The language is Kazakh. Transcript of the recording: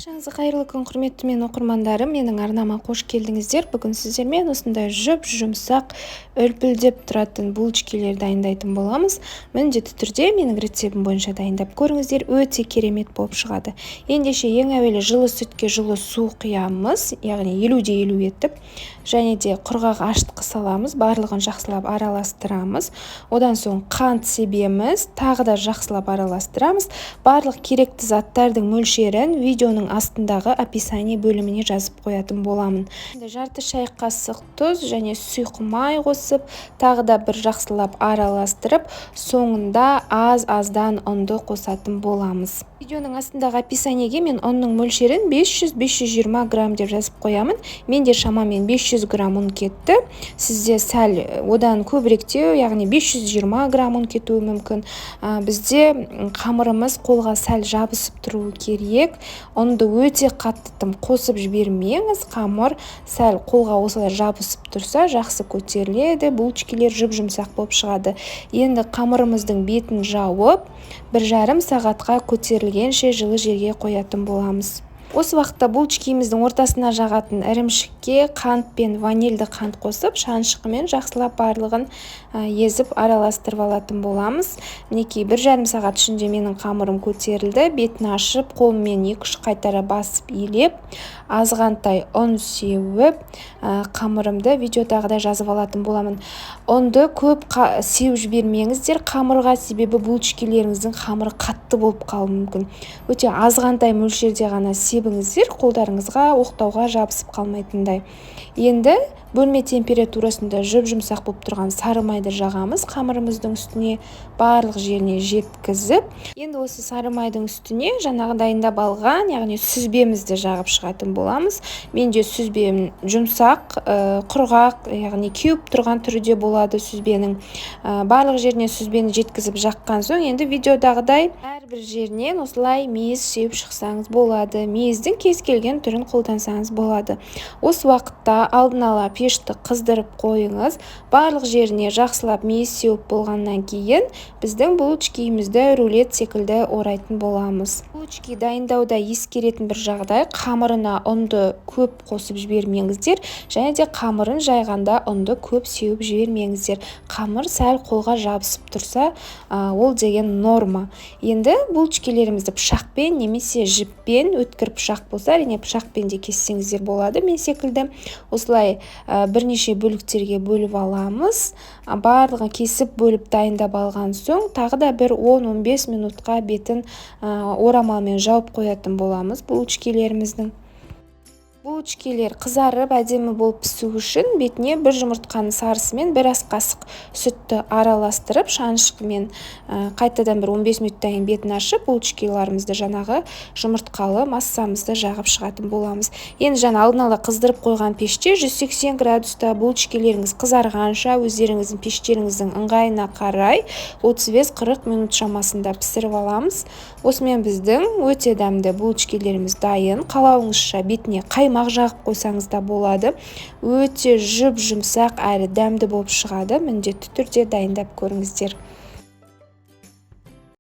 Баршаңызға қайырлы күн, құрметті мен оқырмандарым! Менің арнама қош келдіңіздер. Бүгін сіздермен осындай жұп-жұмсақ, үлпілдеп тұратын булочкилер дайындайтын боламыз. Міндетті түрде менің рецептім бойынша дайындап көріңіздер, өте керемет болып шығады. Ендеше, ең әуелі жылы сүтке жылы су құямыз, яғни 50:50 етіп, және де құрғақ ашытқы саламыз, барлығын жақсылап араластырамыз. Одан соң қант себеміз, тағы да жақсылап араластырамыз. Барлық керекті заттардың мөлшерін видеоның астындағы описание бөліміне жазып қоятын боламын. Жарты шай қасық тұз және сұйық май қосып, тағы да бір жақсылап араластырып, соңында аз-аздан ұнды қосатын боламыз. Видеоның астындағы описаниеге мен ұнның мөлшерін 500-520 грамм деп жазып қоямын. Менде шамамен 500 грамм ұн кетті. Сізде сәл одан көбіректеу, яғни 520 грамм ұн кетуі мүмкін. Бізде қамырымыз қолға сәл жабысып тұруы керек. Ұнды өте қатты тым қосып жібермеңіз. Қамыр сәл қолға осылай жабысып тұрса, жақсы көтеріледі, булочкилер жұп-жұмсақ болып шығады. Енді қамырымыздың бетін жауып, 1,5 сағатқа көтерілгенше жылы жерге қоятын боламыз. Осы уақытта булочкиміздің ортасына жағатын ірімшікке қант пен ванильді қант қосып, шанышқымен жақсылап барлығын езіп араластырып алатын боламыз. Мінекей, 1,5 сағат ішінде менің қамырым көтерілді. Бетін ашып, қолыммен 2-3 қайтара басып илеп, азғантай ұн сеуіп, қамырымды видеодағыдай жазып алатын боламын. Ұнды көп сеуіп жібермеңіздер қамырға, себебі булочкилеріңіздің қамыры қатты болып қалуы мүмкін. Өте азғантай мөлшерде ғана себіңіздер, қолдарыңызға оқтауға жабысып қалмайтындай. Енді бөлме температурасында жұп-жұмсақ болып тұрған сары майды жағамыз қамырымыздың үстіне, барлық жеріне жеткізіп. Енді осы сары майдың үстіне жаңағы дайындап алған, яғни сүзбемізді жағып шығатын боламыз. Менде сүзбем жұмсақ, құрғақ, яғни кеуіп тұрған түрі де болады сүзбенің. Барлық жеріне сүзбені жеткізіп жаққан соң, енді видеодағыдай әрбір жерінен осылай мейіз сеуіп шықсаңыз болады. Мейіздің кез келген түрін қолдансаңыз болады. Осы уақытта алдын ала пешті қыздырып қойыңыз. Барлық жеріне жақсылап мейіз сеуіп болғаннан кейін біздің булочкимізді рулет секілді орайтын боламыз. Булочки дайындауда ескеретін бір жағдай: қамырына ұнды көп қосып жібермеңіздер және де қамырын жайғанда ұнды көп сеуіп жібермеңіздер. Қамыр сәл қолға жабысып тұрса, ол деген норма. Енді булочкилерімізді пышақпен немесе жіппен, өткір пышақ болса, әрине, пышақпен де кессеңіздер болады, мен секілді. Осылай бірнеше бөліктерге бөліп аламыз. Барлығын кесіп, бөліп дайындап алған соң, тағы да бір 10-15 минутқа бетін орамалмен жауып қоятын боламыз булочкилеріміздің. Булочкилер қызарып, әдемі болып пісу үшін бетіне бір жұмыртқаның сарысымен бір ас қасық сүтті араластырып, шанышқымен қайтадан бір 15 минуттан кейін бетін ашып, булочкиларымызды жаңағы жұмыртқалы массамызды жағып шығатын боламыз. Енді жаңа алдын ала қыздырып қойған пеште 180 градуста булочкилеріңіз қызарғанша, өздеріңіздің пештеріңіздің ыңғайына қарай 35-40 минут шамасында пісіріп аламыз. Осымен біздің өте дәмді булочкилеріміз дайын. Қалауыңызша бетіне қаймақ жағып қойсаңыз да болады. Өте жұп-жұмсақ әрі дәмді болып шығады. Міндетті түрде дайындап көріңіздер.